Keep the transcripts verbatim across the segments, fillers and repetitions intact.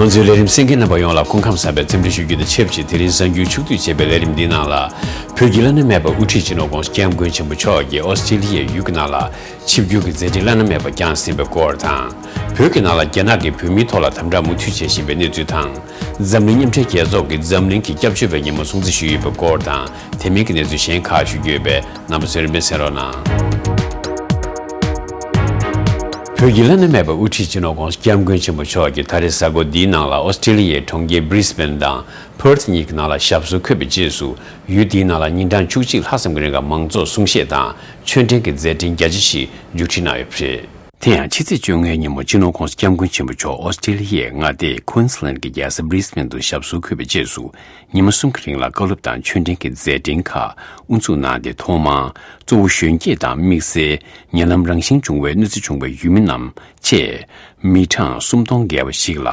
ང་ཚོའི་ལས་རིམ་གསན་མཁན་རྣམ་པ་ཡོངས་ལ་སྐུ་ཁམས་བཟང་བའི་འཚམས་འདྲི་ཞུ་རྒྱུ་དང་ཆབས་ཅིག་དེ་རིང་གཟའ་འགྱུར་ཕྱོགས་བསྡུས་བྱས་པའི་ལས་རིམ་འདིའི་ནང་ལ། བོད་ཀྱི་བླ་ན་མེད་པ་དབུ་ཁྲིད་སྤྱི་ནོར་༧གོང་ས་༧སྐྱབས་མགོན་ཆེན་པོ་མཆོག་གིས་ཨོ་སི་ཀྲི་ལི་ཡའི་ཡུལ་གྱི་ནང་ལ་ཆིབས་བསྒྱུར་གྱི་མཛད་འཕྲིན་བླ་ན་མེད་པ་བསྐྱངས་ཟིན་པའི་སྐོར་དང་། བོད་ཀྱི་ནང་ལ་རྒྱ་ནག་གིས་བོད་མིའི་ཐོག་ལ་དམ་དྲག་མུ་མཐུད་བྱེད་བཞིན་པའི་གནས་ཚུལ་དང་། འཛམ་གླིང་མཉམ་འབྲེལ་རྒྱལ་ཚོགས་ཀྱིས་འཛམ་གླིང་གི་སྐྱབས་བཅོལ་བའི་ཉིན་མོ་སྲུང་བརྩི་ཞུས་ཡོད་པའི་སྐོར་དང་། དེ་མིན་གྱི་གནས་ཚུལ་གཞན་ཁག་ཞུ་རྒྱུ་ཡོད་པས། རྣམ་པ་ཚོས་རིམ་པས་གསན་རོགས་གནང་། བོད་ཀྱི་བླ་ན་མེད་པ་དབུ་ཁྲིད་སྤྱི་ནོར་༧གོང་ས་༧སྐྱབས་མགོན་ཆེན་པོ་མཆོག་གིས་ད་རེས་གཟའ་འཁོར་འདིའི་ནང་ལ་ཨོ་སི་ཀྲི་ལི་ཡའི་གྲོང་ཁྱེར་Brisbane་དང་Perth་གཉིས་ཀྱི་ནང་ལ་ཞབས་སོར་འཁོད་པའི་རྗེས་སུ། ཡུལ་འདིའི་ནང་ལ་ཉིན་གྲངས་བཅུ་གཅིག་ལྷག་ཙམ་གྱི་རིང་ལ་མང་ཚོགས་གསུང་བཤད་དང་ཆོས་འབྲེལ་གྱི་མཛད་འཕྲིན་རྒྱ་ཆེ་ཞིག་མཇུག་སྒྲིལ་གནང་ཡོད་པ་རེད། དེ་ཡང་ཕྱི་ཚེས་བཅོ་ལྔའི་ཉིན་མོ་སྤྱི་ནོར་༧གོང་ས་༧སྐྱབས་མགོན་ཆེན་པོ་མཆོག་ཨོ་སི་ཀྲི་ལི་ཡའི་མངའ་སྡེ་Queensland་གྱི་རྒྱལ་ས་Brisbane་དུ་ཞབས་སོར་འཁོད་པའི་རྗེས་སུ། ཉིན་མོ་གསུམ་གྱི་རིང་ལ་བཀའ་སློབ་དང་ཆོས་འབྲེལ་གྱི་མཛད་འཕྲིན་ཁག་དབུ་འཛུགས་གནང་སྟེ། ཐོག་མར་གཙོ་བོ་གཞོན་སྐྱེས་དང་དམིགས་བསལ་ཉེ་ལམ་རང་ཤི་བྱུང་བའི་གནོད་འཚེ་བྱུང་བའི་ཡུལ་མི་རྣམས་བཅས་མི་གྲངས་སུམ་སྟོང་བརྒལ་བ་ཞིག་ལ་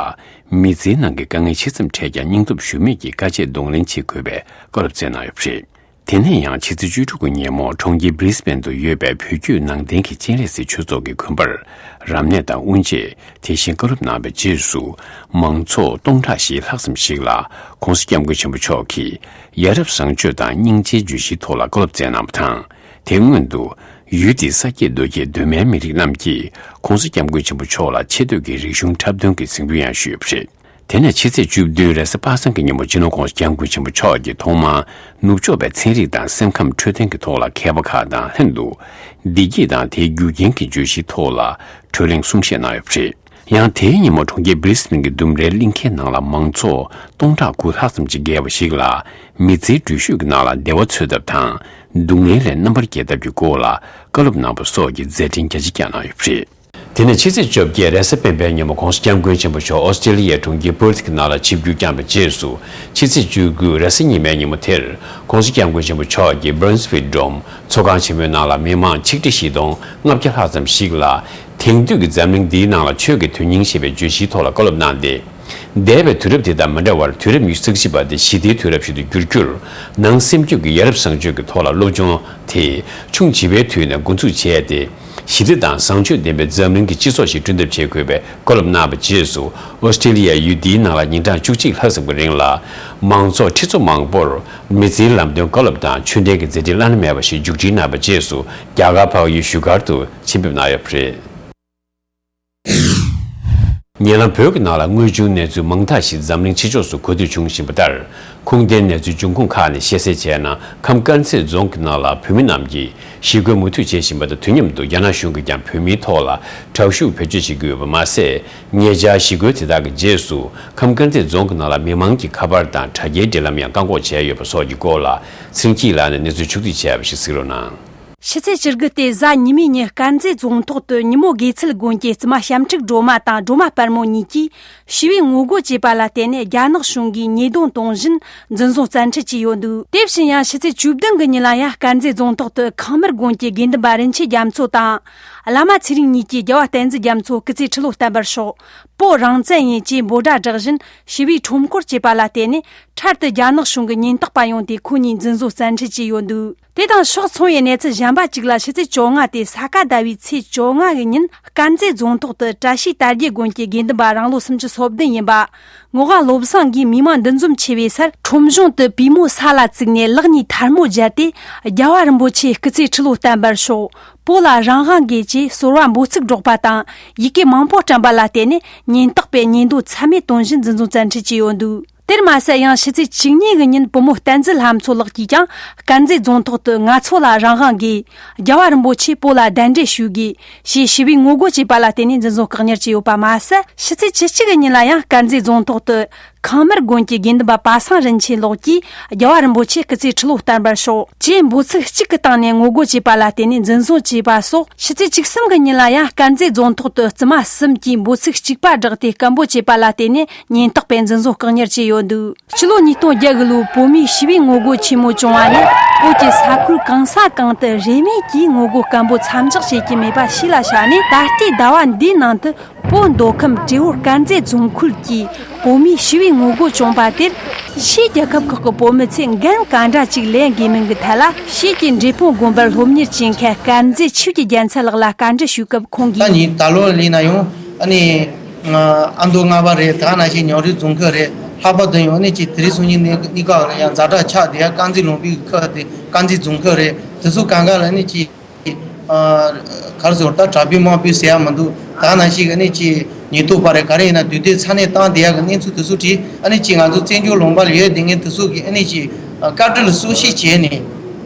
མི་ཚེའི་ནང་གི་དཀའ་ངལ་ཆེ་ཙམ་འཕྲད་ཀྱང་སྙིང་སྟོབས་ཞུམ་མེད་ཀྱིས་དཀའ་སྤྱད་གདོང་ལེན་བྱེད་དགོས་པའི་བཀའ་སློབ་སྩལ་གནང་ཡོད་པ་རེད། དེ་ནས་ཡང་ཕྱི་ཚེས་བཅུ་དྲུག་གི་ཉིན་མོ་གྲོང་ཁྱེར་Brisbane་དུ་ཡོད་པའི་བོད་བརྒྱུད་ནང་བསྟན་གྱི་སྤྱན་རས་གཟིགས་ཆོས་ཚོགས་ཀྱི་དགོན་པར་རབ་གནས་དང་དབུ་འབྱེད། དེ་བཞིན་བཀའ་སློབ་གནང་བའི་རྗེས་སུ། མང་ཚོགས་སྟོང་ཕྲག་བཞི་ལྷག་ཙམ་ཞིག་ལ་༧གོང་ས་༧སྐྱབས་མགོན་ཆེན་པོ་མཆོག་གིས་ཡ་རབས་བཟང་སྤྱོད་དང་སྙིང་རྗེའི་བརྗོད་གཞིའི་ཐོག་ལ་བཀའ་སློབ་སྩལ་གནང་བ་དང་། དེ་སྔོན་དུ་ཡུལ་དེའི་ས་སྐྱེས་རྡོ་སྐྱེས་གདོད་མའི་མི་རིགས་རྣམས་ཀྱིས་༧གོང་ས་༧སྐྱབས་མགོན་ཆེན་པོ་མཆོག་ལ་ཆེ་བསྟོད་ཀྱི་རིག་གཞུང་འཁྲབ་སྟོན་གྱི་གཟིགས་འབུལ་ཡང་ཞུས་ཡོད་པ་རེད། དེ་ནས་ཕྱི་ཚེས་བཅུ་བདུན་རེས་གཟའ་པ་སངས་ཀྱི་ཉིན་མོ་སྤྱི་ནོར་༧གོང་ས་༧སྐྱབས་མགོན་ཆེན་པོ་མཆོག་གིས་ཐོག་མར་ནུབ་ཕྱོགས་པའི་ཚན་རིག་དང་སེམས་ཁམས་འཕྲོད་བསྟེན་གྱི་ཐོག་ལ་མཁས་པ་ཁག་དང་ལྷན་དུ། བདེ་སྐྱིད་དང་དེའི་རྒྱུ་རྐྱེན་གྱི་བརྗོད་གཞིའི་ཐོག་ལ་གྲོས་གླེང་གསུང་བཤད་གནང་ཡོད་པ་རེད། ཡང་དེའི་ཉིན་མོ་གྲོང་ཁྱེར་Brisbane་གྱི་ལྡུམ་རའི་གླིང་ཁའི་ནང་ལ་མང་ཚོགས་སྟོང་ཕྲག་དགུ་ལྷག་ཙམ་ཞིག་བརྒལ་བ་ཞིག་ལ་མི་ཚེའི་འགྲུལ་བཞུད་ཀྱི་ནང་ལ་བདེ་བ་འཚོལ་ཐབས་དང་། སྡུག་བསྔལ་ལས་རྣམ་པར་རྒྱལ་ཐབས་ཀྱི་སྐོར་ལ་བཀའ་སློབ་གནང་བ་སོགས་ཀྱི་མཛད་འཕྲིན་རྒྱ་ཆེ་བསྐྱངས་གནང་ཡོད་པ་རེད། དེ་ནས་ཕྱི་ཚེས་བཅོ་བརྒྱད་རེས་གཟའ་སྤེན་པའི་ཉིན་མོ་༧གོང་ས་༧སྐྱབས་མགོན་ཆེན་པོ་མཆོག་ཨོ་སི་ཀྲི་ལི་ཡའི་གྲོང་ཁྱེར་Perth་གྱི་ནང་ལ་ཆིབས་བསྒྱུར་བསྐྱངས་པའི་རྗེས་སུ། ཕྱི་ཚེས་བཅུ་དགུ་རེས་གཟའ་ཉི་མའི་ཉིན་མོ་དེར་༧གོང་ས་༧སྐྱབས་མགོན་ཆེན་པོ་མཆོག་གིས་Brunswick Dome་ཚོགས་ཁང་ཆེན་མོའི་ནང་ལ་མི་མང་ཆིག་ཁྲི་བཞི་སྟོང་ལྔ་བརྒྱ་ལྷག་ཙམ་ཞིག་ལ། དེང་དུས་ཀྱི་འཛམ་གླིང་འདིའི་ནང་ལ་ཆོས་ཀྱི་དོན་སྙིང་ཞེས་པའི་བརྗོད་གཞིའི་ཐོག་ལ་བཀའ་སློབ་གནང་སྟེ། འདས་པའི་དུས་རབས་དེ་དང་མི་འདྲ་བར་དུས་རབས་ཉི་ཤུ་རྩ་བཞི་པ་དེ་ཞི་བདེའི་དུས་རབས་ཤིག་ཏུ་འགྱུར་རྒྱུར། ནང་སེམས་རྒྱུད་ཀྱི་ཡ་རབས་བཟང་སྤྱོད་ཀྱི་ཐོག་ལ་སློབ་སྦྱོང་དེ་ཆུང་བྱིས་པའི་དུས་ནས་འགོ་འཛུགས་བྱས་ཏེ། ཞི་བདེ་དང་བཟང་སྤྱོད་ལྡན་པའི་འཛམ་གླིང་གི་སྤྱི་ཚོགས་ཤིག་བསྐྲུན་ཐབས་བྱེད་དགོས་པའི་བཀའ་སློབ་གནང་བའི་རྗེས་སུ། ཨོ་སི་ཀྲི་ལི་ཡའི་ཡུལ་འདིའི་ནང་ལ་ཉིན་གྲངས་བཅུ་གཅིག་ལྷག་ཙམ་གྱི་རིང་ལ། མང་ཚོགས་ཁྲི་ཚོ་མང་པོར་མི་ཚེའི་ལམ་སྟོན་བཀའ་སློབ་དང་ཆོས་འབྲེལ་གྱི་མཛད་འཕྲིན་བླ་ན་མེད་པ་ཞིག་མཇུག་སྒྲིལ་གནང་བའི་རྗེས་སུ། རྒྱ་གར་འཕགས་ཡུལ་བཞུགས་སྒར་དུ་ཆེད་ཕེབས་གནང་ཡོད་པ་རེད། ཉེ་ལམ་བོད་ཀྱི་ནང་ལ་དངོས་བྱུང་གནས་ཚུལ་མང་དག་ཞིག་འཛམ་གླིང་ཕྱི་ཕྱོགས་སུ་གོ་ཐོས་བྱུང་བཞིན་པ་ལྟར། ཁུངས་ལྡན་གནས་ཚུལ་འབྱུང་ཁུངས་ཁག་ནས་ཤེས་གསལ་བྱས་ན། ཁམས་དཀར་མཛེས་རྫོང་གི་ནང་ལ་བོད་མི་རྣམས་ཀྱིས་ཞི་རྒོལ་མུ་མཐུད་བྱེད་བཞིན་པ་དང་། དུས་མཉམ་དུ་རྒྱ་ནག་གཞུང་གིས་ཀྱང་བོད་མིའི་ཐོག་ལ་དྲག་ཤུགས་བེད་སྤྱོད་བྱེད་ཀྱི་ཡོད་པ་མ་ཟད། ཉེ་ཆར་ཞི་རྒོལ་དེ་དག་གི་རྗེས་སུ། ཁམས་དཀར་མཛེས་རྫོང་གི་ནང་ལ་མི་མང་གི་ཁ་པར་དང་དྲ་རྒྱའི་འབྲེལ་ལམ་ཡང་བཀག་འགོག་བྱས་ཡོད་པ་སོགས་ཀྱི་སྐོར་ལ། ཚེ་རིང་སྐྱིད་ལགས་ནས་གནས་ཚུལ་ཕྱོགས་བསྡུས་བྱས་པ་ཞིག་གཟིགས་རོགས་གནང་། ཕྱི་ཚེས་བཅུ་དགུ་སྟེ་གཟའ་ཉི་མའི་ཉིན། དཀར་མཛེས་རྫོང་ཐོག་ཏུ་ཉིན་མོ་དགེ་ཚུལ་དགོན་གྱི་བརྩི་མ་ཞབས་ཁྲིག་སྒྲོལ་མ་དང་སྒྲོལ་མ་དཔལ་མོ་གཉིས་ཀྱིས་ཞི་བའི་ངོ་རྒོལ་བྱས་པ་ལ་བརྟེན་ནས། རྒྱ་ནག་གཞུང་གིས་ཉེས་རྡུང་གཏོང་བཞིན་འཛིན་བཟུང་བཙན་ཁྲིད་བྱས་ཡོད་འདུག་དེ་བཞིན་ཡང་ཕྱི་ཚེས་བཅུ་བདུན་གྱི་ཉིན་ལ་ཡང་། དཀར་མཛེས་རྫོང་ཐོག་ཏུ་ཁང་མིར་དགོན་གྱི་དགེ་འདུན་པ་རིན་ཆེན་རྒྱ་མཚོ་དང་། བླ་མ་ཚེ་རིང་གཉིས་ཀྱིས་རྒྱལ་བ་བསྟན་འཛིན་རྒྱ་མཚོ་སྐུ་ཚེ་ཁྲི་ལོ་བརྟན་པར་ཤོག་བོད་རང་བཙན་ཡིན་ཅེས་འབོད་སྒྲ་བསྒྲགས་བཞིན་ཞི་བའི་ཁྲོམ་སྐོར་བྱས་པ་ལ་བརྟེན་ནས། འཕྲལ་དུ་རྒྱ་ནག་གཞུང་གི་ཉེན་རྟོག་པ་ཡོང་སྟེ། ཁོ་གཉིས་འཛིན་བཟུང་བཙན་ཁྲིད་བྱས་ཡོད་འདུག་དེ་དང་ཕྱོགས་མཚུངས་པའི་གནས་ཚུལ་གཞན་པ་གཅིག་ལ། ཕྱི་ཚེས་བཅོ་ལྔ་སྟེ་ས་ག་ཟླ་བའི་ཚེས་བཅོ་ལྔ་གི་ཉིན། དཀར་མཛེས་རྫོང་ཐོག་ཏུ་བཀྲ་ཤིས་དར་རྒྱས་དགོན་གྱི་དགེ་འདུན་པ་རང་ལོ་སུམ་ཅུ་སོ་བདུན་ཡིན་པ། ངག་དབང་བློ་བཟང་གིས་མི་མང་འདུ་འཛོམས་ཆེ་བའི་སར། ཁྲོམ་གཞུང་དུ་པུས་མོ་ས་ལ་བཙུགས་ནས། ལག་གཉིས་ཐལ་མོ་སྦྱར་ཏེ། རྒྱལ་བ་རིན་པོ་ཆེ་སྐུ་ཚེ་ཁྲི་ལོ་བརྟན་པར་ཤོག་བོད་ལ་རང་དབང་དགོས་ཅེས་གསོལ་བ་འབོད་ཚིག་སྒྲོག་པ་དང་། ཡི་གེ་མང་པོ་བཀྲམ་པ་ལ་བརྟེན་ནས། ཉེན་རྟོག་པས་ཉེས་རྡུང་ཚད་མེད་གཏོང་བཞིན་འཛིན་བཟུང་བཙན་ཁྲིད་བྱས་ཡོད་འདུག་དེར་མ་ཟད། ཡང་ཕྱི་ཚེས་བཅུ་གཉིས་ཀྱི་ཉིན། བུ་མོ་བསྟན་འཛིན་ལྷ་མཚོ་ལགས་ཀྱིས་ཀྱང་། དཀར་མཛེས་རྫོང་ཐོག་ཏུ། ང་ཚོ་ལ་རང་དབང་དགོས། རྒྱལ་བ་རིན་པོ་ཆེས་བོད་ལ་གདན་འདྲེན་ཞུ་དགོས། ཞེས་ཞི་བའི་ངོ་རྒོལ་བྱས་པ་ལ་བརྟེན་ནས་འཛིན་བཟུང་བཀག་ཉར་བྱས་ཡོད་པ་མ་ཟད། ཕྱི་ཚེས་བཅུ་གཅིག་གི་ཉིན་ལ་ཡང་། དཀར་མཛེས་རྫོང་ཐོག་ཏུ། ཁང་མིར་དགོན་གྱི་དགེ་འདུན་པ་པ་སངས་རིན་ཆེན་ལགས་ཀྱིས། རྒྱལ་བ་རིན་པོ་ཆེ་སྐུ་ཚེ་ཁྲི་ལོ་བརྟན་པར་ཤོག་ཅེས་འབོད་ཚིག་གཅིག་གི་སྟེང་ནས་ངོ་རྒོལ་བྱས་པ་ལ་བརྟེན་ནས་འཛིན་བཟུང་བྱས་པ་སོགས། ཕྱི་ཚེས་བཅུ་གསུམ་གྱི་ཉིན་ལ་ཡང་། དཀར་མཛེས་རྫོང་ཐོག་ཏུ། བརྩི་མ་གསུམ་གྱིས་འབོད་ཚིག་གཅིག་པ་བསྒྲགས་ཏེ། སྐད་འབོད་བྱས་པ་ལ་བརྟེན་ནས། ཉེན་རྟོག་པས་འཛིན་བཟུང་བཀག་ཉར་བྱས་ཡོད་འདུག་ཕྱི་ལོ་ཉིས་སྟོང་བརྒྱད་གི་ལོའི་བོད་མིའི་ཞི་བའི་ངོ་རྒོལ་ཆེན་མོ་བྱུང་བ་ནས། བོད་ཀྱི་ས་ཁུལ་གང་ས་གང་དུ་རེས་མོས་ཀྱིས་ངོ་རྒོལ་སྐད་འབོད་མཚམས་འཇོག་བྱེད་ཀྱི་མེད་པ་ཕྱི་ལ་བཞག་ནས། ད་ལྟའི་ཟླ་བ་འདིའི་ནང་དུ། བོད་མདོ་ཁམས་བྲིས་འོར་དཀར་མཛེས་རྫོང་ཁུལ་གྱི་བོད་མིའི་ཞི་བའི་ངོ་རྒོལ་བྱུང་བ་དེར། ཕྱིའི་རྒྱལ་ཁབ་ཁག་གི་བོད་མི་ཚོས་འགན་ག་འདྲ་ཅིག་ལེན་དགོས་མིན་གྱི་ཐད་ལ། ཕྱིས་ཀྱི་འབྲས་སྤུངས་དགོན་པར་སློབ་གཉེར་བྱེད་མཁན་དཀར་མཛེས་ཆོས་ཀྱི་རྒྱལ་མཚན་ལགས་ལ་བཀའ་འདྲི་ཞུས་སྐབས། ཁོང་གིས། ད་ནི་ད་ལོ་ལས་ན་ཡང་ཨ་ནི་ ཨ་མདོ་རྔ་བ་རེད། ད་ནང་བཞིན་མྱོང་རིས་རྫོང་ཁག་རེད། ལྷག་པར་དུ་ཡང་ཨ་ནི་ཅིག་དེ་རིང་སང་ཉིན་གནས་གནས་སྐབས་ལ་ཡང་ཛ་དྲག་ཆགས་བསྡད་ཡ་དཀར་མཛེས་ལུང་པའི་ཁག་དེ་དཀར་མཛེས་རྫོང་ཁག་རེད། དེ་ཚོ་གང་ག་ལ་ཨ་ནི་ཅིག་ཨ་ག་རེ་ཟེར་ད་དྲག་པོའི་དམག་དཔོན་ཟེར་ཡ་མི་འདུག་ད་ནང་བཞིན་གྱི་ཨ་ནི་ཅིག་ཉེན་རྟོག་པ་རེད། ག་རེ་ཡིན་ན་དུས་དེབ་ཚ་ནན་བཏང་བསྡད་ཡ་གི་གནས་ཚུལ་དེ་ཚོ་བྲིས། ཨ་ནི་ཅིག་ང་ཚོ་བཙན་བྱོལ་ལུང་པ་ལ་ཡོད་བསྡད་མཁན་དེ་ཚོ་གི་ཨ་ནི་ཅིག་ཨ་བཀའ་དྲིན་ལ་གསོལ་ཞིག་བྱས་ནས།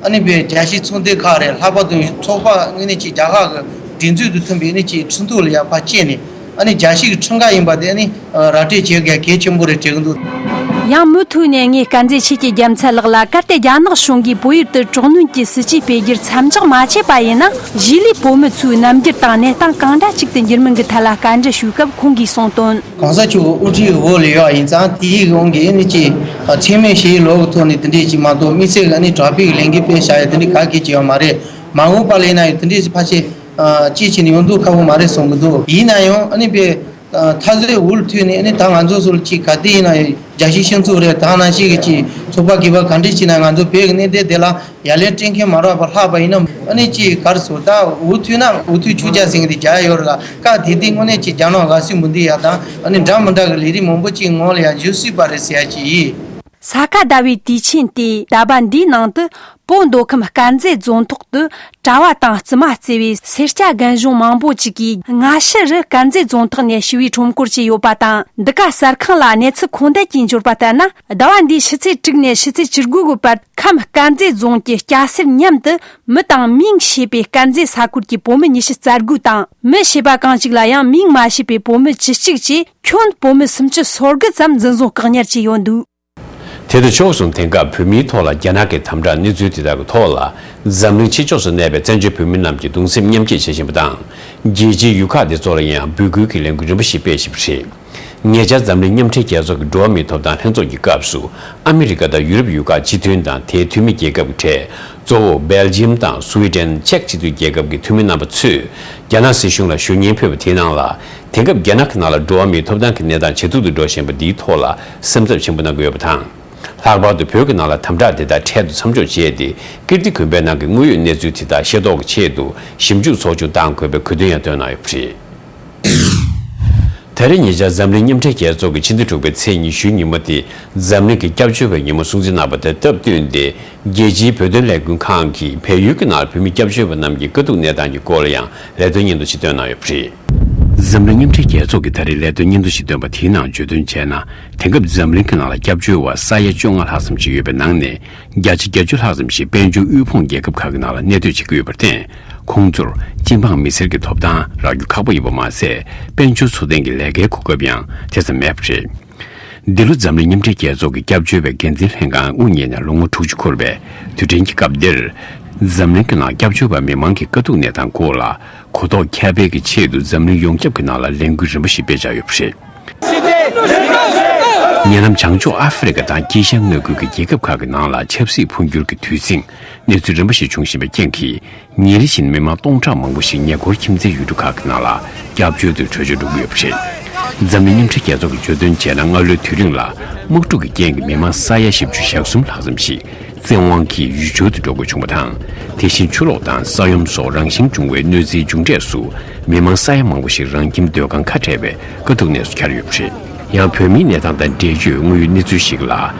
ཨ་ནི་པའི་རྒྱལ་སྤྱིའི་ཚོགས་སྡེ་ཁག་རེད། ལྷག་པར་དུ་ཚོགས་པ་ཨ་ནི་ཅིག་རྒྱལ་ཁབ་ཀྱི་སྒྲིག་འཛུགས་དང་མཐུན་པའི་ཨ་ནི་ཅིག་ཁྲིམས་ཐོག་ལ་ཡར་ཕར་བཅད་ནས། ཨ་ནི་རྒྱལ་སྤྱི་གི་ཁྲིམས་འགལ་ཡིན་པ་དེ་ཨ་ནི་ར་སྤྲོད་བྱེད་དགོས་གལ་ཆེན་པོ་རེད་དྲན་གྱི་འདུག། ཡང་མུ་མཐུད་ནས་ངས་དཀར་མཛེས་ཆོས་ཀྱི་རྒྱལ་མཚན་ལགས་ལ། གལ་ཏེ་རྒྱ་ནག་གཞུང་གིས་བོད་ཡུལ་དུ་དྲག་གནོན་གྱི་སྲིད་ཇུས་སྤེལ་རྒྱུར་མཚམས་འཇོག་མ་བྱས་པ་ཡིན་ན། གཞིས་ལུས་བོད་མི་ཚོའི་རྣམ་འགྱུར་དང་གནས་སྟངས་གང་འདྲ་ཅིག་ཏུ་འགྱུར་མིན་གྱི་ཐད་ལ་བཀའ་འདྲི་ཞུས་སྐབས་ཁོང་གིས་གསུངས་དོན། གོང་ས་མཆོག་གི་དབུ་ཁྲིད་འོག་ལ་ཡོད་པ་ཡིན་ཙང་། དེའི་དབང་གིས་ཨ་ནི་ཅིག་མཚན་སྨད་ཞི་བའི་ལོ་གི་ཐོག་ནས་དེ་འདྲས་ཅིག་མ་གཏོགས། དམིགས་བསལ་གྱི་ཨ་ནི་དྲག་པོའི་ལས་འགུལ་སྤེལ་བཞག་ཡ་དེ་འདྲས་ག་གེ་ཅིག་ཡོད་མ་རེད། མ་འོངས་པ་ལ་ཡིན་ན་ཡང་དེ་འདྲས་ཅིག་ཕལ་ཆེར་ཅིག་བྱས་ནས་ཡོང་མདོག་ཁ་པོ་མ་རེད་བསམ་གྱི་འདུག། ཡིན་ན་ཡང་ཨ་ནི་པའི་མཐའ་ཟད་འུ་ལ་ཐུག་ནས་ཨ་ནི་ད་ང་ཚོ་ཚོ་ལ་ཅིག་ག་དེ་ཡིན་ན་ཡང་རྒྱལ་སྤྱིའི་སྤྱི་ཚོགས་རེད། ད་ནང་བཞིན་གྱི་ཅིག་ཚོགས་པ་སྒེར་པ་ག་འདྲས་ཅིག་ན་ང་ཚོ་བོད་ཀྱི་གནད་དོན་དེ་ལ་ཡ་ལན་སྤྲད་མཁན་མ་རག་པར་ལྷག་པ་ཡིན་ན། ཨ་ནི་ཅིག་ག་རེ་ཟེར་ད་འུ་ཐུག་ན་འུ་ཐུག་ཆུ་རྒྱག་ཟེར་མཁན་དེ་རྒྱག་ཡ་ཡོད་རེད་ལ། སྐབས་དེ་དུས་དངོས་གནས་ཅིག་རྒྱ་ནག་དགའ་བསུ་མི་འདི་ཡ་དང་ཨ་ནི་འདྲ་མི་འདྲ་གི་ལས་རིགས་མང་པོ་ཅིག་ངོ་ལ་ཡ་འཇུ་སྲིད་པ་རེད་ཟེར་ཡ་ཅིག་ཡིན། ས་ག་ཟླ་བའི་དུས་ཆེན་དེ་ཟླ་བ་འདིའི་ནང་དུ་བོད་མདོ་ཁམས་དཀར་མཛེས་རྫོང་ཐོག་ཏུ་གྲྭ་བ་དང་བཙུན་མ་བརྩེ་བའི་སེར་སྐྱ་རྒན་གཞོན་མང་པོ་ཅིག་གིས་སྔ་ཕྱི་རུ་དཀར་མཛེས་རྫོང་ཐོག་ནས་ཞི་བའི་ཁྲོམ་སྐོར་བྱས་ཡོད་པ་དང་། འདི་ག་གསར་ཁང་ལ་གནས་ཚུལ་ཁུངས་ལྡན་གྱིས་འབྱོར་པ་ལྟར་ན། ཟླ་བ་འདིའི་ཕྱི་ཚེས་དྲུག་ནས་ཕྱི་ཚེས་བཅུ་དགུ་གི་བར་ཁམས་དཀར་མཛེས་རྫོང་གི་སྐྱ་སེར་མཉམ་དུ་མི་དང་མིང་ཤེས་པའི་དཀར་མཛེས་ས་ཁུལ་གྱི་བོད་མི་ཉི་ཤུ་རྩ་དགུ་དང་། མི་ཤེས་པ་གང་ཞིག་ལ་ཡང་མིང་མ་ཤེས་པའི་བོད་མི་བཅུ་གཅིག་བཅས་ཁྱོན་བོད་མི་སུམ་ཅུ་སོ་དགུ་ཙམ་འཛིན་བཟུང་བཀག་ཉར་བྱས་ཡོད་འདུག། དེ་དང་ཕྱོགས་མཚུངས། དེང་སྐབས་བོད་མིའི་ཐོག་ལ་རྒྱ་ནག་གིས་དམ་དྲག་གནས་ཚུལ་དེ་དག་གི་ཐོག་ལ། འཛམ་གླིང་ཕྱི་ཕྱོགས་སུ་གནས་པའི་བཙན་བྱོལ་བོད་མི་རྣམས་ཀྱིས་གདུང་སེམས་མཉམ་སྐྱེད་བྱེད་བཞིན་པ་དང་། རྒྱལ་སྤྱིའི་ཡུལ་ཁག་དེ་ཚོ་ལ་ཡང་འབོད་སྐུལ་གྱི་ལས་འགུལ་རིམ་པ་ཞིག་སྤེལ་བཞིན་པ་རེད། ཉེ་ཆར་འཛམ་གླིང་མཉམ་འབྲེལ་རྒྱལ་ཚོགས་ཀྱི་འགྲོ་བ་མིའི་ཐོབ་ཐང་ལྷན་ཚོགས་ཀྱི་སྐབས་སུ། ཨ་མི་རི་ཀ་དང་ཡུ་རོབ་ཡུལ་ཁག་སྤྱི་མཐུན་དང་དེའི་འཐུས་མི་རྒྱལ་ཁབ་ཀྱི་གྲས། གཙོ་བོ་སྦེལ་ཇི་ཡམ་དང་སུའེ་ཌེན། ཅེཀ་སྤྱི་མཐུན་རྒྱལ་ཁབ་ཀྱི་འཐུས་མི་རྣམ་པ་ཚོས་རྒྱ་ནག་སྲིད་གཞུང་ལ་ཞུ་སྙན་ཕུལ་བ་དེའི་ནང་ལ། དེང་སྐབས་རྒྱ་ནག་གི་ནང་ལ་འགྲོ་བ་མིའི་ཐོབ་ཐང་གི་གནས་སྟངས་ཇེ་སྡུག་ཏུ་འགྲོ་བཞིན་པ་འདིའི་ཐོག་ལ་སེམས་འཚབ་ཆེན་པོ་གནང་གི་ཡོད་པ་དང་། ལྷག་པར་དུ་བོད་ཀྱི་ནང་ལ་དམ་དྲག་དེ་དག་འཕྲལ་དུ་མཚམས་འཇོག་བྱས་ཏེ། ཀིརྟི་དགོན་པའི་ནང་གི་དངོས་ཡོད་གནས་ཚུལ་དེ་དག་ཤེས་རྟོགས་ཀྱི་ཆེད་དུ་ཞིབ་འཇུག་ཚོགས་ཆུང་བཏང་དགོས་པའི་གོ་སྟོན་ཡང་བཏོན་གནང་ཡོད་པ་རེད། ད་རེས་ཉེ་ཆར་འཛམ་གླིང་མཉམ་འབྲེལ་རྒྱལ་ཚོགས་ཀྱི་ཕྱི་ཟླ་དྲུག་པའི་ཚེས་ཉི་ཤུའི་ཉིན་མོ་དེ་འཛམ་གླིང་གི་སྐྱབས་བཅོལ་བའི་ཉིན་མོ་སྲུང་བརྩི་གནང་བ་དང་སྟབས་བསྟུན་ཏེ། རྒྱལ་སྤྱིའི་བོད་དོན་ལས་འགུལ་ཁང་གིས་བལ་ཡུལ་གྱི་ནང་བོད་མི་སྐྱབས་བཅོལ་བ་རྣམས་ཀྱི་དཀའ་སྡུག་གནས་སྟངས་ཀྱི་སྐོར་ལ་ཡང་ལས་དོན་སྙན་ཐོ་ཞིག་བཏོན་གནང་ཡོད་པ་རེད། འཛམ་གླིང་མཉམ་འབྲེལ་རྒྱལ་ཚོགས་ཀྱིས་ད་རེས་ལས་དོན་སྙན་ཐོ་ཞིག་བཏོན་པ་དེའི་ནང་བརྗོད་དོན་བྱས་ན། དེང་སྐབས་འཛམ་གླིང་གི་ནང་ལ་སྐྱབས་བཅོལ་བ་ས་ཡ་བཅོ་ལྔ་ལྷག་ཙམ་ཞིག་ཡོད་པའི་ནང་ནས། བརྒྱ་ཆ་བརྒྱད་ཅུ་ལྷག་ཙམ་ཞིག་དཔལ་འབྱོར་དབུལ་ཕོངས་རྒྱལ་ཁབ་ཁག་གི་ནང་ལ་གནས་སྡོད་བྱེད་ཀྱི་ཡོད་པར་བརྟེན། ཁོང་ཚོར་སྤྱི་འབངས་མི་སེར་གྱི་ཐོབ་ཐང་རག་རྒྱུ་ཁག་པོ་ཡིན་པ་མ་ཟད། དཔལ་འབྱོར་འཚོ་རྟེན་གྱི་ལས་ཀའི་གོ་སྐབས་ཡང་དེ་ཙམ་མེད་པ་རེད། འདི་ལོ་འཛམ་གླིང་མཉམ་འབྲེལ་རྒྱལ་ཚོགས་ཀྱི་སྐྱབས་བཅོལ་བའི་འགན་འཛིན་ལྷན་ཁང་དབུ་བརྙེས་ནས་ལོ་ངོ་དྲུག་ཅུ་འཁོར་བའི་དུས་དྲན་གྱི་སྐབས་འདིར། འཛམ་གླིང་གི་ནང་སྐྱབས་བཅོལ་བ་མི་མང་གི་དཀའ་སྡུག་གནས་སྟངས་སྐོར་ལ་གོ་རྟོགས་ཁྱབ་སྤེལ་གྱི་ཆེད་དུ། འཛམ་གླིང་ཡོངས་ཁྱབ་ཀྱི་ནང་ལ་ལས་འགུལ་རིམ་པ་ཞིག་སྤེལ་འཆར་ཡོད་པ་རེད། ཉེ་ལམ་བྱང་ཕྱོགས་ཨ་ཧྥེ་རི་ཁ་དང་དཀྱིལ་ཤར་མངའ་ཁུལ་གྱི་རྒྱལ་ཁབ་ཁག་གི་ནང་ལ་ཆབ་སྲིད་འཕོ་འགྱུར་གྱི་དུས་ཟིང་གནས་ཚུལ་རིམ་པ་ཞིག་འབྱུང་བཞིན་པའི་རྐྱེན་གྱིས། ཉིན་རེ་བཞིན་མི་མང་སྟོང་ཕྲག་མང་པོ་ཞིག་ཉེ་འཁོར་ཁྱིམ་མཚེས་ཡུལ་གྲུ་ཁག་གི་ནང་ལ་སྐྱབས་བཅོལ་དུ་བྲོས་བྱོལ་འགྲོ་གི་ཡོད་པ་རེད། འཛམ་གླིང་མཉམ་འབྲེལ་རྒྱལ་ཚོགས་ཀྱིས་བརྗོད་དོན་བྱས་ན། སྔ་ལོའི་དུས་རིང་ལ་དམག་འཁྲུག་གི་རྐྱེན་གྱིས་མི་མང་ས་ཡ་བཞི་བཅུ་ཞེ་གསུམ་ལྷག་ཙམ་ཞིག་བཙན་དབང་གིས་ཡུལ་བྲལ་དུ་འགྲོ་དགོས་བྱུང་བ་དང་། དེ་བཞིན་ཆུ་ལོག་དང་ས་ཡོམ་སོགས་རང་བཞིན་བྱུང་བའི་གནོད་འཚེའི་མཇུག་འབྲས་སུ། མི་མང་ས་ཡ་མང་པོ་ཞིག་རང་ཁྱིམ་སྡོད་ཁང་ཁ་བྲལ་བའི་དཀའ་སྡུག་གནས་སུ་གྱར་ཡོད་པ་རེད། ཡང་བོད་མིའི་གནས་སྟངས་དང་འབྲེལ་ཡོད་དངོས་ཡོད་གནས་ཚུལ་ཞིག་ལ།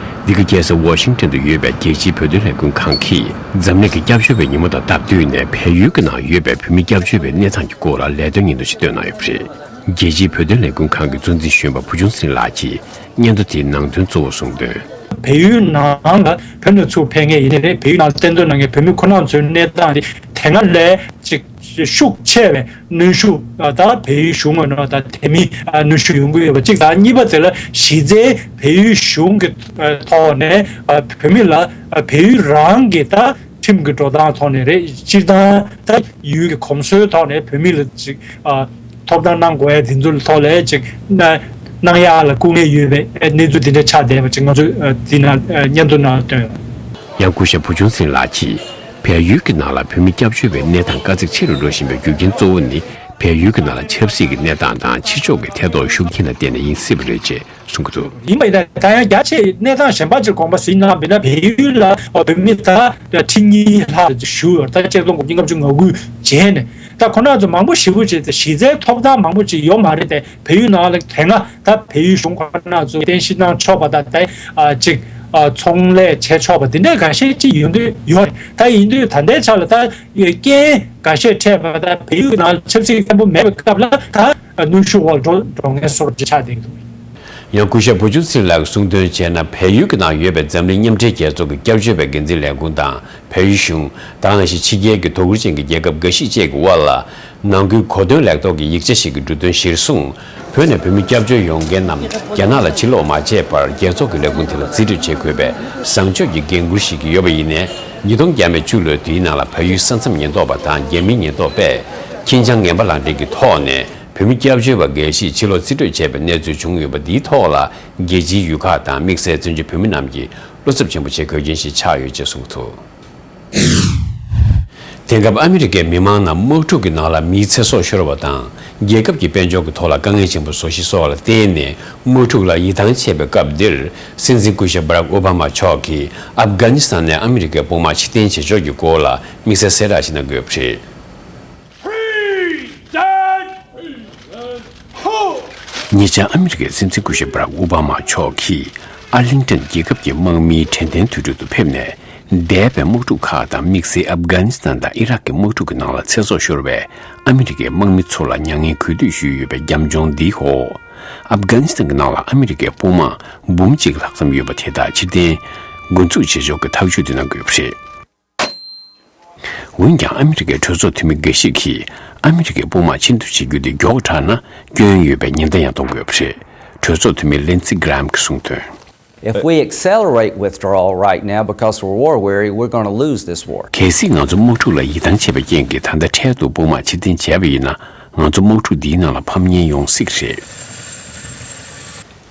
འདི་ག་རྒྱལ་ས་ཝ་ཤིང་ཊོན་དུ་ཡོད་པའི་རྒྱལ་སྤྱིའི་བོད་དོན་ལས་འགུལ་ཁང་གིས། འཛམ་གླིང་གི་སྐྱབས་བཅོལ་བའི་ཉིན་མོ་དང་སྟབས་བསྟུན་ནས། བལ་ཡུལ་གྱི་ནང་ཡོད་པའི་བོད་མི་སྐྱབས་བཅོལ་བའི་གནས་སྟངས་ཀྱི་སྐོར་ལ་ལས་དོན་སྙན་ཐོ་ཞིག་བཏོན་གནང་ཡོད་པ་རེད། རྒྱལ་སྤྱིའི་བོད་དོན་ལས་འགུལ་ཁང་གི་གཙོ་འཛིན་གཞོན་པ་བུ་ཆུང་ཚེ་རིང་ལགས་ཀྱིས་སྙན་ཐོ་དེའི་ནང་དོན་གཙོ་བོ་གསུངས་དོན། བལ་ཡུལ་ནང་ལ་བོད་ནས་ཚུར་ཕེབས་མཁན་ཡིན་ནའི་རེད། བལ་ཡུལ་ནང་གཏན་སྡོད་གནང་མཁན་བོད་མི་ཁོ་རང་ཚོའི་གནས་སྟངས་དེ་དེ་སྔ་ལས་ཅིག་ཤུགས་ཆེ་བའི་གནོན་ཤུགས། ད་བལ་ཡུལ་གཞུང་ངོས་ནས་ད་དེ་མིན་གནོན་ཤུགས་ཡོང་གི་ཡོད་པ་གཅིག་དང་། གཉིས་པ་དེ་ལ་གཞི་རྩའི་བལ་ཡུལ་གཞུང་གི་ཐོག་ནས་བོད་མི་ལ་བལ་ཡུལ་རང་གི་ད་ཁྲིམས་ཀྱི་འགྲོ་སྟངས་ཐོག་ནས་རེད། སྤྱིར་བཏང་ད་ཡུལ་གྱི་གོམས་སྲོལ་ཐོག་ནས་བོད་མི་ལ་ཅིག་ཐོབ་ཐང་གནང་དགོས་ཡ་དེ་ཚོའི་ཐོག་ལ་ཅིག་གནང་ཡ་ལ་སྐུ་ངལ་ཡོད་པའི་གནས་ཚུལ་དེ་འདྲ་ཆགས་བསྡད་པ་ཅིག་ང་ཚོས་འདི་ན་སྙན་ཐོ་ནང་བཏོན་ཡོད། ཡང་སྐུ་ཞབས་བུ་ཆུང་ཚེ་རིང་ལགས་ཀྱིས། བལ་ཡུལ་གྱི་ནང་ལ་བོད་མི་སྐྱབས་བཅོལ་བའི་གནས་སྟངས་དཀའ་ཚེགས་ཆེ་རུ་འགྲོ་བཞིན་པའི་རྒྱུ་རྐྱེན་གཙོ་བོ་ནི། བལ་ཡུལ་གྱི་ནང་ལ་ཆབ་སྲིད་ཀྱི་གནས་སྟངས་དང་ཕྱི་ཕྱོགས་ཀྱི་ཐད་གཏོགས་ཤུགས་རྐྱེན་ལ་བརྟེན་ནས་ཡིན་སྲིད་པ་རེད་ཅེས་གསུང་གི་འདུག་ཡིན་པ་ཡིན་ན་ད་ཡང་རྒྱ་ཆེ་གནས་སྟངས་གཞན་པ་ཅིག་དགོངས་པ་ཟིན་ན་མིན་ན་བལ་ཡུལ་ལ་བོད་མི་ད་ཁྲི་གཉིས་ལྷག་བཞུགས་ཡོད་ད་ཆིག་སྟོང་དགུ་བརྒྱ་ལྔ་བཅུ་ང་དགུ་རྗེས་ནས་ད་ཁོ་ན་ཚོ་མང་པོ་ཞེ་པོ་ཅིག་གཞི་རྩའི་ཐོབ་ཐང་མང་པོ་ཅིག་ཡོད་མ་རེད་དེ། བལ་ཡུལ་ནང་ལ་དེ་སྔ་ད་བལ་ཡུལ་གཞུང་ཁོ་ན་ཚོ་རྟེན་གཞི་གནང་ཆོག་པ་དང་ད་ཅིག་ཚོང་ལས་བྱེད་ཆོག་པ་འདི་འདྲའི་འགའ་ཤས་ཅིག་ཡོང་དུས་ཡོད་རེད། ད་ཡིན་དུས་ད་ལྟའི་ཆ་ལ་ད་རྐྱེན་འགའ་ཤས་འཕྲད་པ་ད་བལ་ཡུལ་ནང་ཆབ་སྲིད་བརྟན་པོ་མེད་པའི་སྐབས་ལ་ད་ནུས་ཤུགས་འོག་འགྲོ་འགྲོ་ངེས་སོར་ཅིག་ཆགས་བསྡད་འདུག་ཡང་སྐུ་ཞབས་བུ་ཆུང་ཚེ་རིང་ལགས་ཀྱིས་གསུངས་དོན་བྱས་ན། བལ་ཡུལ་གྱི་ནང་ཡོད་པའི་འཛམ་གླིང་མཉམ་འབྲེལ་རྒྱལ་ཚོགས་ཀྱི་སྐྱབས་བཅོལ་བའི་འགན་འཛིན་ལས་ཁུངས་དང་། བལ་ཡུལ་གཞུང་། ད་ག་ནང་བཞིན་ཕྱི་རྒྱལ་གྱི་དོ་ཁུར་ཅན་གྱི་རྒྱལ་ཁབ་འགའ་ཤས་བཅས་ཀྱི་དབར་ལ། ནང་ཁུལ་གོ་སྟོན་ལས་ཐོག་གི་ཡིག་ཆ་ཞིག་གི་འབྲུ་དོན་གཞིར་བཟུང་། བོད་ནས་བོད་མི་སྐྱབས་བཅོལ་ཡོང་མཁན་རྣམས་རྒྱ་ནག་ལ་ཕྱིར་ལོག་མ་བྱས་པར་རྒྱལ་ཚོགས་ཀྱི་ལས་ཁུངས་དེ་ལ་རྩིས་སྤྲོད་བྱེད་དགོས་པའི་བཟང་སྤྱོད་ཀྱི་འགན་འཁུར་ཞིག་ཡོད་པ་ཡིན་ནའི། ཉིས་སྟོང་བཅུ་ལོའི་དུས་ནང་ལ་བལ་ཡུལ་ས་མཚམས་ཉེན་རྟོག་པ་དང་རྒྱ་མིའི་ཉེན་རྟོག་པས་ཁྱིམ་བྱང་ངན་པ་ལག་འབྲེལ་གྱི་ཐོག་ནས་བོད་མི་སྐྱབས་བཅོལ་བ་འགའ་ཤས་ཕྱིར་ལོག་རྩིས་སྤྲོད་བྱས་པའི་གནས་ཚུལ་བྱུང་ཡོད་པ་འདིའི་ཐོག་ལ། རྒྱལ་སྤྱིའི་ཡུལ་ཁག་དང་དམིགས་བསལ་བཙན་བྱོལ་བོད་མི་རྣམས་ཀྱིས་བློ་འཚབ་ཆེན་པོ་བྱེད་དགོས་རྐྱེན་ཞིག་ཆགས་ཡོད་ཅེས་གསུངས་འདུག་དེང་སྐབས་ཨ་མི་རི་ཀའི་མི་མང་རྣམས་དམག་འཁྲུག་གི་ནང་ལ་མིའི་ཚེ་སྲོག་ཤོར་བ་དང་། རྒྱལ་ཁབ་ཀྱི་དཔལ་འབྱོར་གྱི་ཐོག་ལ་དཀའ་ངལ་ཆེན་པོ་བཟོ་གཞི་སོགས་ལ་བརྟེན་ནས། དམག་འཁྲུག་ལ་ཡིད་ཐང་ཆད་པའི་སྐབས་འདིར། སྲིད་འཛིན་སྐུ་ཞབས་བྷ་རག་ཨོ་བྷ་མ་མཆོག་གིས་ཨབ་གྷ་ནི་སི་ཐན་ནས་ཨ་མི་རི་ཀའི་དཔུང་དམག་ཕྱིར་འཐེན་བྱེད་ཕྱོགས་ཀྱི་སྐོར་ལ་དམིགས་བསལ་གསལ་བསྒྲགས་ཤིག་གནང་དགོས་པ་རེད། ཉེ་ཆར་ཨ་མི་རི་ཀའི་སྲིད་འཛིན་སྐུ་ཞབས་བྷ་རག་ཨོ་བྷ་མ་མཆོག་གིས་ཨར་ལིང་ཏན་རྒྱལ་ཁབ་ཀྱི་དམག་མིའི་དྲན་རྟེན་དུས་དྲུག་ཏུ་ཕེབས་ནས། འདས་པའི་དམག་འཁྲུག་ཁག་དང་དམིགས་བསལ་ཨབ་གྷ་ནི་སི་ཐན་དང་ཨི་རག་གི་དམག་འཁྲུག་གི་ནང་ལ་ཚེ་སྲོག་ཤོར་བའི་ཨ་མི་རི་ཀའི་དམག་མི་ཚོ་ལ་མྱ་ངན་གུས་འདུད་ཞུས་ཡོད་པའི་རྒྱབ་ལྗོངས་འདིའི་འོག་ཨབ་གྷ་ནི་སི་ཐན་གྱི་ནང་ལ་ཨ་མི་རི་ཀའི་དཔུང་དམག་འབུམ་གཅིག་ལྷག་ཙམ་ཡོད་པ་དེ་དག་ཕྱིར་འཐེན་འགོ་འཛུགས་བྱེད་ཕྱོགས་ཀྱི་ཐག་གཅོད་དེ་གནང་དགོས་པ་རེད། འོན་ཀྱང་ཨ་མི་རི་ཀའི་གྲོས་ཚོགས་འཐུས་མི་འགའ་ཞིག་གིས་ཨ་མི་རི་ཀའི་དཔུང་དམག་ཕྱིར་འཐེན་བྱེད་རྒྱུ་དེ་མགྱོགས་དྲགས་ན་སྐྱོན་ཡོད་པའི་ཉེན་བརྡ་ཡང་གཏོང་དགོས་པ་རེད། གྲོས་ཚོགས་འཐུས་མི་ལིན་སི་གྷི་རམ་གྱིས་གསུངས་དོན། If we accelerate withdrawal right now because we're war weary, we're going to lose this war. གལ་སྲིད་ང་ཚོ་དམག་འཁྲུག་ལ་ཡིད་ཐང་ཆད་པའི་རྐྱེན་གྱིས་ད་ལྟ་འཕྲལ་དུ་དཔུང་དམག་ཕྱིར་འཐེན་བྱས་པ་ཡིན་ན། ང་ཚོ་དམག་འཁྲུག་འདིའི་ནང་ལ་ཕམ་ཉེན་ཡོང་སྲིད་ཀྱི་རེད།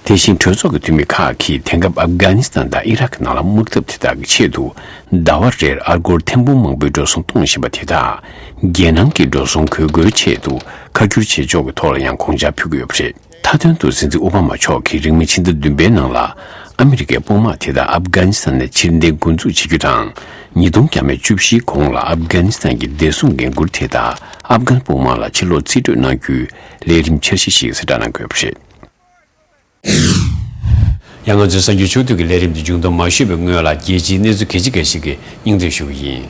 དེ་བཞིན་གྲོས་ཚོགས་ཀྱི་འཐུས་མི་ཁག་གིས་དེང་སྐབས་ཨབ་གྷ་ནི་སི་ཐན་དང་ཨི་རག་གི་ནང་ལ་དམག་འཐབ་དེ་དག་གི་ཆེད་དུ་ཟླ་བ་རེར་ཨ་སྒོར་ཐེར་འབུམ་མང་པོའི་འགྲོ་སོང་གཏོང་བཞིན་པ་དེ་དག་རྒྱལ་ནང་གི་འགྲོ་སོང་དགོས་མཁོའི་ཆེད་དུ་ཁ་བསྒྱུར་བྱེད་ཕྱོགས་ཀྱི་ཐོག་ལ་ཡང་དགོངས་འཆར་ཕུལ་གྱི་ཡོད་པ་རེད། མཐའ་དོན་དུ་སྲིད་འཛིན་ཨོ་བྷ་མ་མཆོག་གིས་རིང་མིན་ཕྱི་ཟླ་བདུན་པའི་ནང་ལ་ཨ་མི་རི་ཀའི་དཔུང་དམག་དེ་དག་ཨབ་གྷ་ནི་སི་ཐན་ནས་ཕྱིར་འཐེན་འགོ་འཛུགས་བྱེད་རྒྱུ་དང་། ཉིས་སྟོང་བཅུ་བཞིའི་གོང་ལ་ཨབ་གྷ་ནི་སི་ཐན་གྱི་བདེ་སྲུང་འགན་འཁུར་དེ་དག་ཨབ་གྷན་དཔུང་དམག་ལ་ཕྱིར་ལོག་རྩིས་སྤྲོད་གནང་རྒྱུའི་ལས་རིམ་འཆར་གཞི་ཞིག་གསལ་བསྒྲགས་གནང་དགོས་པ་རེད། ཡང་ང་ཚོའི་གསར་འགྱུར་ཕྱོགས་བསྡུས་ཀྱི་ལས་རིམ་འདི་མཇུག་བསྡོམས་མ་ཞུས་པའི་སྔོན་ལ་རྒྱལ་སྤྱིའི་གནས་ཚུལ་གལ་ཆེ་འགའ་ཞིག་གི་སྙིང་བསྡུས་ཞུ་གི་ཡིན།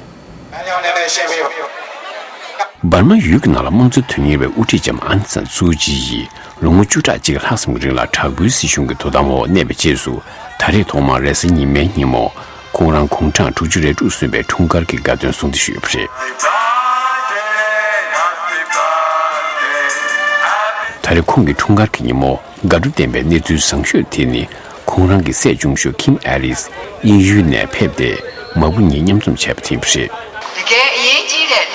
འབར་མ་ཡུལ་གྱི་ནང་ལ་དམངས་གཙོའི་དོན་གཉེར་བའི་དབུ་ཁྲིད་ལྕམ་ཨང་སན་སུའུ་ཅི་ཡིས་ལོ་ངོ་བཅུ་ཕྲག་གཅིག་ལྷག་ཙམ་གྱི་རིང་ལ་དྲག་པོའི་སྲིད་གཞུང་གི་དོ་དམ་འོག་གནས་པའི་རྗེས་སུ། ད་རེས་ཐོག་མར་རེས་གཟའ་ཉི་མའི་ཉིན་མོ། ཁོང་རང་དགུང་གྲངས་དྲུག་ཅུ་རེ་དྲུག་སོན་པའི་འཁྲུངས་སྐར་གྱི་དགའ་སྟོན་གསུང་བདེ་ཞུས་ཡོད་པ་རེད། ད་རེས་ཁོང་གི་འཁྲུངས་སྐར་གྱི་ཉིན་མོ། དགའ་སྤྲོ་ལྡན་པའི་གནས་ཚུལ་བཟང་ཤོས་དེ་ནི། ཁོང་རང་གི་སྲས་ཆུང་ཤོས་ཁིམ་ཨེ་རིས་དབྱིན་ཡུལ་ནས་ཕེབས་ཏེ། མ་བུ་གཉིས་མཉམ་འཛོམས་བྱས་པ་དེ་ཡིན་པ་རེད།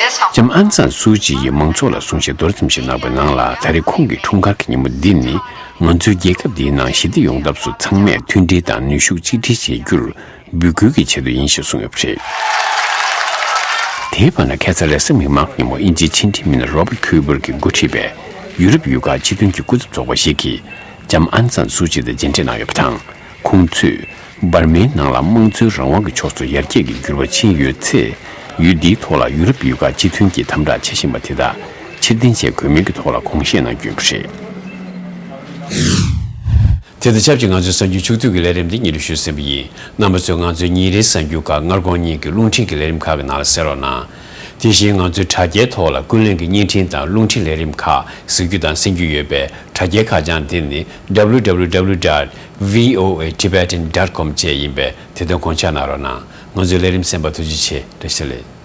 ལྕམ་ཨང་སན་སུའུ་ཅི་ཡིས་མང་ཚོགས་ལ་གསུང་བཤད་མདོར་ཙམ་ཞིག་གནང་བའི་ནང་ལ། ད་རེས་ཁོང་གི་འཁྲུངས་སྐར་གྱི་ཉིན་མོ་འདི་ནི། ང་ཚོའི་རྒྱལ་ཁབ་འདིའི་ནང་ཞི་བདེ་ཡོང་ཐབས་སུ་ཚང་མས་མཐུན་སྒྲིལ་དང་ནུས་ཤུགས་གཅིག་སྒྲིལ་བྱེད་རྒྱུར། འབོད་སྐུལ་གྱི་ཆེད་དུ་ཡིན་ཞེས་གསུངས་ཡོད་པ་རེད། དེའི་བར་ན། ཁ་སང་རེས་གཟའ་མིག་དམར་ཉིན་མོ། དབྱིན་ཇིའི་ཕྱི་འབྲེལ་མི་སྣ་རོ་བར་ཁུ་པར་གྱིས་འགོ་ཁྲིད་པའི་ཡུ་རོབ་ཡུལ་ཁག་སྤྱི་མཐུན་གྱི་སྐུ་ཚབ་ཚོགས་པ་ཞིག་གིས་ལྕམ་ཨང་སན་སུའུ་ཅི་དང་མཇལ་འཕྲད་གནང་ཡོད་པ་དང་། ཁོང་ཚོས་འབར་མའི་ནང་ལ་དམངས་གཙོའི་རང་དབང་གི་ཕྱོགས་སུ་ཡར་རྒྱས་ཀྱི་འགྱུར་བ་ཕྱིན་ཡོད་ཚེ། ཡུལ་འདིའི་ཐོག་ལ་ཡུ་རོབ་ཡུལ་ཁག་སྤྱི་མཐུན་གྱིས་དམ་དྲག་བྱེད་བཞིན་པ་དེ་དག་ཕྱིར་འཐེན་བྱེད་དགོས་མིན་གྱི་ཐོག་ལ་དགོངས་བཞེས་གནང་རྒྱུ་ཡིན་པ་རེད། དེ་དང་ཆབས་ཅིག་ང་ཚོའི་གསར་འགྱུར་ཕྱོགས་བསྡུས་ཀྱི་ལས་རིམ་འདི་སྙན་སྒྲོན་ཞུས་ཟིན་པ་ཡིན། རྣམ་པ་ཚོས་ང་ཚོའི་ཉིན་རེའི་གསར་འགྱུར་ཁག་སྔ་དགོང་གཉིས་ཀྱི་རླུང་འཕྲིན་གྱི་ལས་རིམ་ཁག་གི་ནང་ལ་གསན་རོགས་གནང་། དེ་བཞིན་ང་ཚོའི་དྲ་རྒྱའི་ཐོག་ལ་ཀུན་གླེང་གི་བརྙན་འཕྲིན་དང་རླུང་འཕྲིན་ལས་རིམ་ཁག་གཟིགས་རྒྱུ་དང་གསན་རྒྱུ་ཡོད་པས། དྲ་རྒྱའི་ཁ་བྱང་འདི་ནི། W W W dot V O A Tibetan dot com བཅས་ཡིན་པས། དེ་དོན་དགོངས་འཇགས་གནང་རོགས་གནང་། ང་ཚོའི་ལས་རིམ་གསན་པར་ཐུགས་རྗེ་ཆེ། བཀྲ་ཤིས་བདེ་ལེགས།